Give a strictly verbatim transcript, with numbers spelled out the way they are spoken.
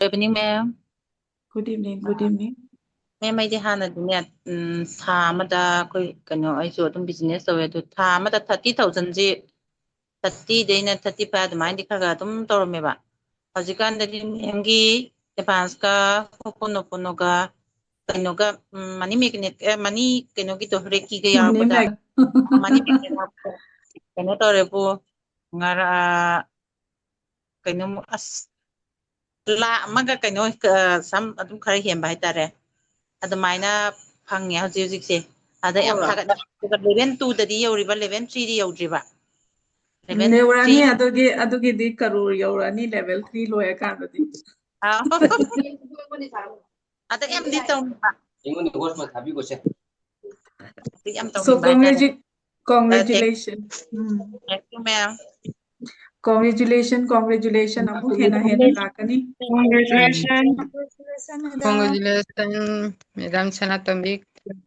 Good evening, ma'am. Good evening, good evening. Ma'am, ꯑꯩꯗꯤ ꯍꯥꯟꯅꯗꯤꯅꯦ, ꯎꯝ, ꯊꯥ ꯑꯃꯗ ꯑꯩꯈꯣꯏ ꯀꯩꯅꯣ, ꯑꯩꯁꯨ ꯑꯗꯨꯝ business ꯇꯧꯋꯦ, ꯑꯗꯨ ꯊꯥ ꯑꯃꯗ thirty thousand ꯁꯤ, thirty ꯗꯩꯅ thirty five ꯑꯗꯨꯃꯥꯏꯅꯗꯤ ꯈꯔ ꯈꯔ ꯑꯗꯨꯝ ꯇꯧꯔꯝꯃꯦꯕ꯫ ꯍꯧꯖꯤꯛꯀꯥꯟꯗꯗꯤ ma'amꯒꯤ advanceꯀ, Hoponoponoꯒ, ꯀꯩꯅꯣꯒ, ꯎꯝ, money magnet, ꯑꯦ, money ꯀꯩꯅꯣꯒꯤꯗꯣ, Reikiꯒ Money ꯌꯥꯎꯔꯛꯄꯗ, mag- money magnet ꯍꯥꯞꯄꯗ ꯀꯩꯅꯣ ꯇꯧꯔꯦꯕꯨ, ꯉꯔꯥꯡ ꯀꯩꯅꯣ, ꯑꯁ, ꯂꯥꯛ ꯑꯃꯒ ꯀꯩꯅꯣ, ꯑ, ꯁꯝ ꯑꯗꯨꯝ ꯈꯔ ꯍꯦꯟꯕ ꯍꯥꯏꯇꯥꯔꯦ, ꯑꯗꯨꯃꯥꯏꯅ ꯐꯪꯉꯦ ꯍꯧꯖꯤꯛ ꯍꯧꯖꯤꯛꯁꯦ꯫ ꯑꯗ ꯌꯥꯝ ꯊꯥꯒꯠꯅꯤꯡꯉꯦ꯫ Level twoꯗꯗꯤ ꯌꯧꯔꯤꯕ, level threeꯗꯤ ꯌꯧꯗ꯭ꯔꯤꯕ꯫ Level ꯌꯧꯔꯛꯑꯅꯤ, three ꯑꯗꯨꯒꯤ, ꯑꯗꯨꯒꯤꯗꯤ ꯀꯔꯣꯔ ꯌꯧꯔꯛꯑꯅꯤ level three ꯂꯣꯏꯔꯀꯥꯟꯗꯗꯤ꯫ ꯑꯥ꯫ ꯑꯗ ꯌꯥꯝꯗꯤ ꯇꯧꯅꯤꯡꯕ꯫ ꯑꯩꯉꯣꯟꯗ ꯍꯣꯁꯄꯣꯠ ꯊꯥꯕꯤꯈꯣꯁꯦ꯫ ꯑꯗ ꯌꯥꯝ So ꯇꯧꯅꯤꯡꯕ ꯍꯥꯏꯇꯥꯔꯦ꯫ congratulations, congratulations. Um. Thank you, ma'am. Congratulations, congratulations. ꯑꯃꯨꯛ ꯍꯦꯟꯅ ꯍꯦꯟꯅ ꯂꯥꯛꯀꯅꯤ꯫ Congratulations. Congratulations, Madam Sanatombi.